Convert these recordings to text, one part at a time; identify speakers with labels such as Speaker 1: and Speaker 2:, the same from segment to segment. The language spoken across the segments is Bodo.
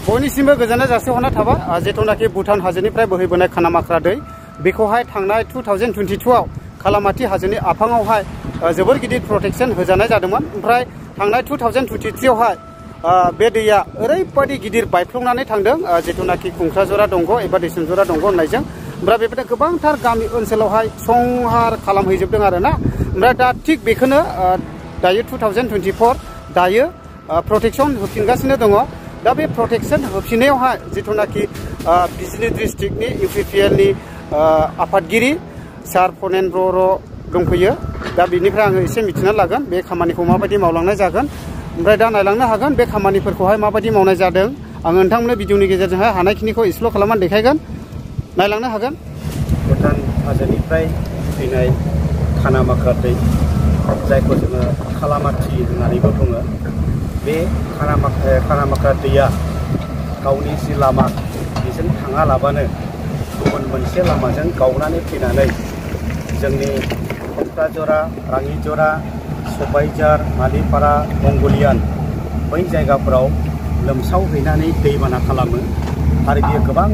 Speaker 1: बयनिसिमबो गोजोननाय जासिहरनाय थाबाय जेथुनाखि भुटान हाजोनिफ्राय बोहैबोनाय खानामाक्रा दै बेखौहाय थांनाय 2022 आव खालामाथि हाजोनि आफाङावहाय जोबोर गिदिर प्रटेक्शन होजानाय जादोंमोन। ओमफ्राय थांनाय 2023 आवहाय बे दैया ओरैबायदि गिदिर बायफ्लंनानै थांदों जेथुनाखि खुंख्राजरा दंग एबा दैसुमजरा दंग होननायजों ओमफ्राय बेबायदिनो गोबांथार गामि ओनसोलावहाय संहार खालामहैजोबदों आरोना। ओमफ्राय दा थिग बेखौनो दायो 2024 दायो प्रटेक्शन होफिनगासिनो दङ। दा बे प्रटेक्शन होफिननायावहाय जिथुनाखि बिजनी डिस्ट्रिक्टनि UPPL नि आफादगिरि सार फनेन बर' दंफैयो। दा बिनिफ्राय आङो एसे मिथिना लागोन बे खामानिखौ माबायदि मावलांनाय जागोन। ओमफ्राय दा नायलांनो हागोन बे खामानिफोरखौहाय माबायदि मावनाय जादों। आङो नोंथांमोननो भिडिअनि गेजेरजोंहाय हानायखिनिखौ एसेल' खालामनानै देखायगोन, नायलांनो हागोन।
Speaker 2: भुटान हाजोनिफ्राय फैनाय खानामाक्रा दै जायखौ जोङो खालामाथि होननानैबो बुङो। बे खानामाक्रा दैया गावनि जि लामा बेजों थाङालाबानो गुबुन मोनसे लामाजों गावनानै फैनानै जोंनि खुंख्राजरा, राङिजरा, सबायझार, मालिपारा, मंगलियान बै जायगाफोराव लोमसावहैनानै दैबाना खालामो। आरो बियो गोबां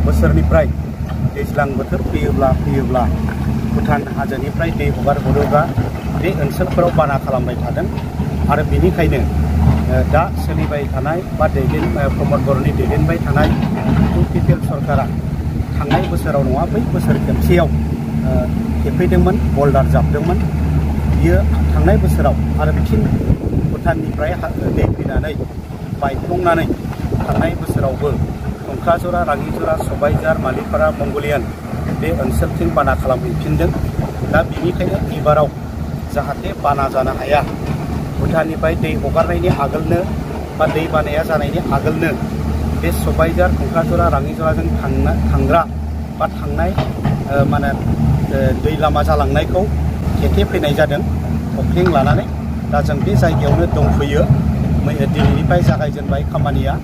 Speaker 2: बोसोरनिफ्राय दैज्लां बोथोर फैयोब्ला भुटान हाजोनिफ्राय दै हगार हरोब्ला बे ओनसोलफोराव बाना खालामबाय थादों। आरो बेनिखायनो दा सोलिबाय थानाय बा प्रमद बर'नि दैदेनबाय थानाय UPPL सरकारा थांनाय बोसोराव नङा बै बोसोर खेबसेयाव खेफैदोंमोन, बल्डार जाबदोंमोन। बियो थांनाय बोसोराव आरो फिन भुटाननिफ्राय दै फैनानै बायफ्लंनानै थांनाय बोसोरावबो खुंख्राजरा, राङिजरा, सबायझार, मालिपारा, मंगलियान बे ओनसोलथिं बाना खालामहैफिनदों। दा बेनिखायनो एबाराव जाहाथे बाना जानो हाया, भुटाननिफ्राय दै हगारनायनि आगोलनो बा दै बानाया जानायनि आगोलनो बे सबायझार, खुंख्राजरा, राङिजराजों थांग्रा बा थांनाय दै लामा जालांनायखौ फैनाय जादों अख्रिं लानानै। दा जों बे जायगायावनो दंफैयो। दिनैनिफ्राय जागायजेनबाय खामानिया।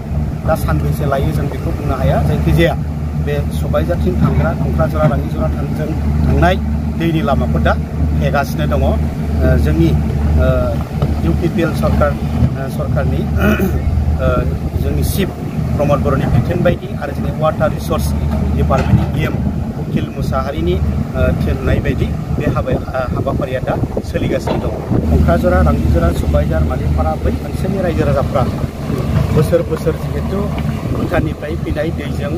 Speaker 2: दा सानबैसे लायो जों बेखौ बुंनो हाया। जायखिजाया बे सबायझारथिं थांग्रा, खुंख्राजरा, राङिजरा थांनाय दैनि लामाखौ दा हेगासिनो दङ। जोंनि UPPL सरकारनि जोंनि चिफ प्रमद बर'नि बिथोन बायदि आरो जोंनि वाटार रिसर्स डिपार्टमेन्टनि EM उकिल मुसाहारिनि थिननाय बायदि बे हाबाफारिया दा सोलिगासिनो दङ। खुंख्राजरा, राङिजरा, सबायझार, मालिपारा बै ओनसोलनि रायजो राजाफ्रा बोसोर बोसोर जिहेथु भुटाननिफ्राय फैनाय दैजों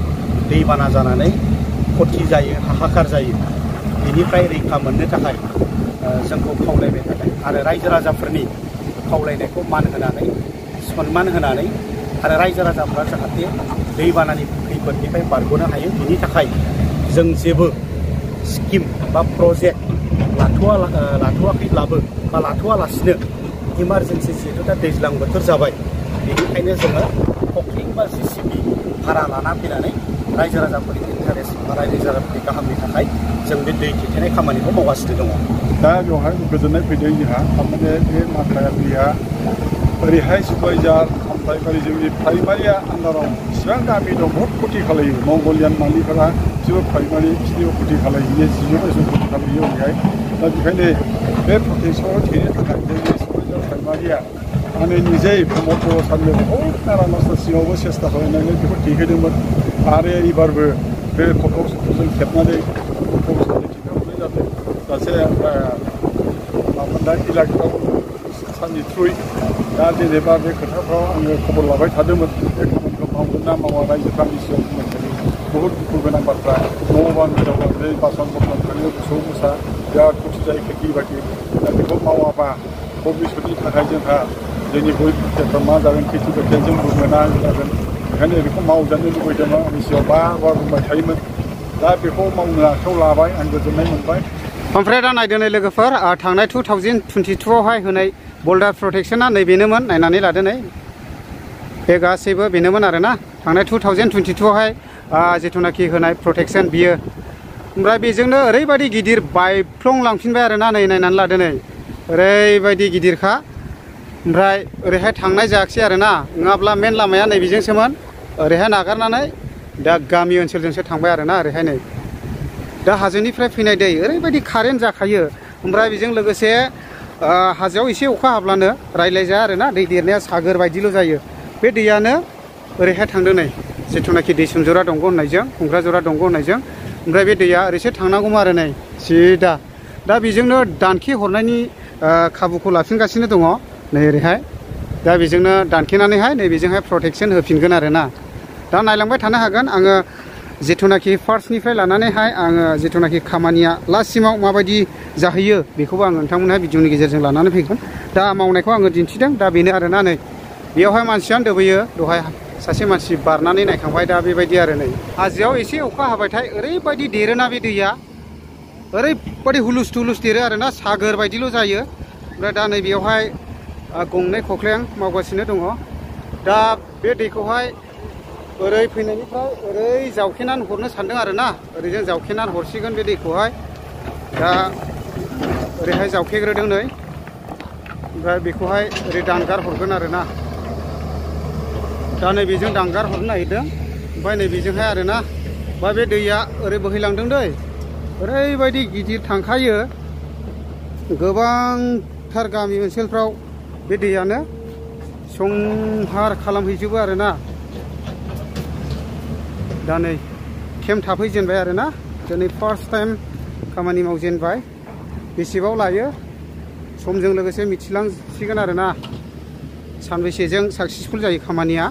Speaker 2: दैबाना जानानै खथि जायो, हाहाकार जायो। बेनिफ्राय रैखा मोननो थाखाय जोंखौ खावलायबाय थादों आरो रायजो राजाफोरनि खावलायनायखौ मान होनानै सनमान होनानै आरो रायजो राजाफ्रा जाहाथे दैबानानि खैफोदनिफ्राय बारग'नो हायो बिनि थाखाय जों जेबो स्किम बा प्रजेक्ट लाथ'वाखैब्लाबो बा लाथ'वालासिनो इमारजेन्सि जिहेतु दा दैज्लां बोथोर जाबाय, बेनिखायनो जोङो अख्रिं बा JCB भारा लाना फैनानै रायजो राजाफोरनि इन्टारेस्ट बा रायजो राजाफोरनि गाहामनि थाखाय जों बे दै थेथेनाय खामानिखौ मावगासिनो दङ।
Speaker 3: दा बेवहाय गोजोननाय फैदों जोंहा थारमाने बे माखाया दैया ओरैहाय सबायझार ओमफ्राय ओरै जोंनि प्राइमारिया आन्दाराव बेसेबां गामि दं बहुद खथि खालायो। मंगलियान, मालिपारा बिसोरबो प्राइमारि बिसोरनिबो खथि खालायो, जिबो खथि खालायो ओरैहाय। दा बेखायनो बे प्रटेक्सनाव थेनो थाखाय जोंनि सबायझार प्राइमारिया माने निजे प्रमद बर' सारनो बहुद नारा नाथा सिगाङावबो सेस्था खालामनानै बेखौ देखायदोंमोन। आरो एबारबो बे फट'जों खेबनानै थिखांहरनाय जादों। सासे इलाकायाव सारनि थ्रुयै दा जेनेबा बे खोथाफ्राव आङो खबर लाबाय थादोंमोन। बे खामानिखौ मावगोन ना मावा रायजोफोरनि सिगां बुंबाय थायो। बहुद दुखु गोनां बाथ्रा। न' बां गोजावनानै बासन बर्थन थाङो, मोसौ मोसा बिराद खथि जायो खेथि बाथि। दा बेखौ मावाबा भबिष्यतनि थाखाय जोंहा जोंनि गय खेथिफ्रा मा जागोन, खेथि बाथिया जोंबो मोना जागोन। बेखायनो बेखौ मावजानो लुबैदोंमोन। आंनि सिगाङाव बार बुंबाय थायोमोन। दा बेखौ मावनो आखायाव लाबाय, आं गोजोननाय मोनबाय।
Speaker 1: ओमफ्राय दा नायदो नै लोगोफोर थांनाय 2022 आवहाय होनाय बल्डार प्रटेक्शना नैबेनोमोन, नायनानै लादो नै बे गासैबो बेनोमोन आरोना थांनाय 2022 आवहाय जिथुनाखि होनाय प्रटेक्शन बियो। ओमफ्राय बेजोंनो ओरैबायदि गिदिर बायफ्लंलांफिनबाय आरोना नै नायनानै लादो नै ओरैबायदि गिदिरखा। ओमफ्राय ओरैहाय थांनाय जायाखिसै आरोना, नङाब्ला मेन लामाया नैबेजोंसोमोन, ओरैहाय नागारनानै दा गामि ओनसोलजोंसो थांबाय आरोना ओरैहाय नै। दा हाजोनिफ्राय फैनाय दै ओरैबायदि कारेन्ट जाखायो। ओमफ्राय बेजों लोगोसे हाजोआव एसे अखा हाब्लानो रायलायजाया आरोना, दै देरनाया सागोर बायदिल' जायो। बे दैयानो ओरैहाय थांदों नै जिथुनाखि दैसुमजरा दंग होननायजों हुंग्राजरा दंग होननायजों ओमफ्राय बे दैया ओरैसो थांनांगौमोन आरो नै सिदा दा बेजोंनो दानखे हरनायनि खाबुखौ लाफिनगासिनो दङ नै ओरैहाय दा बेजोंनो दानखेनानैहाय नै बेजोंहाय प्रटेक्सन होफिनगोन आरो ना दा नायलांबाय थानो हागोन आङो जिथुनाखि फार्स्टनिफ्राय लानानैहाय आङो जिथुनाखि खामानिया लास्टसिमाव माबायदि जाहैयो बेखौबो आं नोंथांमोनहा भिडिअनि गेजेरजों लानानै फैगोन दा मावनायखौ आङो दिन्थिदों दा बेनो आरोना नै बेयावहाय मानसियानो दोबैयो दहाय सासे मानसि बारनानै नायखांबाय दा बेबायदि आरो नै हाजोआव एसे अखा हाबायथाय ओरैबायदि देरोना बे दैया ओरैबायदि हुलुस थुलुस देरो आरोना सागोर बायदिल' जायो ओमफ्राय दा नै बेयावहाय गंनै खख्लें मावगासिनो दङ दा बे दैखौहाय ओरै फैनायनिफ्राय ओरै जावखेनानै हरनो सानदों आरोना ओरैजों जावखेनानै हरसिगोन बे दैखौहाय दा ओरैहाय जावखेग्रोदों नै ओमफ्राय बेखौहाय ओरै दानगार हरगोन आरोना दा नै बेजों दानगार हरनो नागिरदों ओमफ्राय नै बेजोंहाय आरोना बा बे दैया ओरै बोहैलांदों दै ओरैबायदि गिदिर थांखायो गोबांथार गामि ओनसोलफ्राव बे दैयानो संहार खालामहैजोबो आरोना दा नै केम्प थाफैजेनबाय आरोना दिनै फार्स्ट टाइम खामानि मावजेनबाय बेसेबां लायो समजों लोगोसे मिथिलांसिगोन आरोना सानबेसेजों साक्सेसफुल जायो खामानिया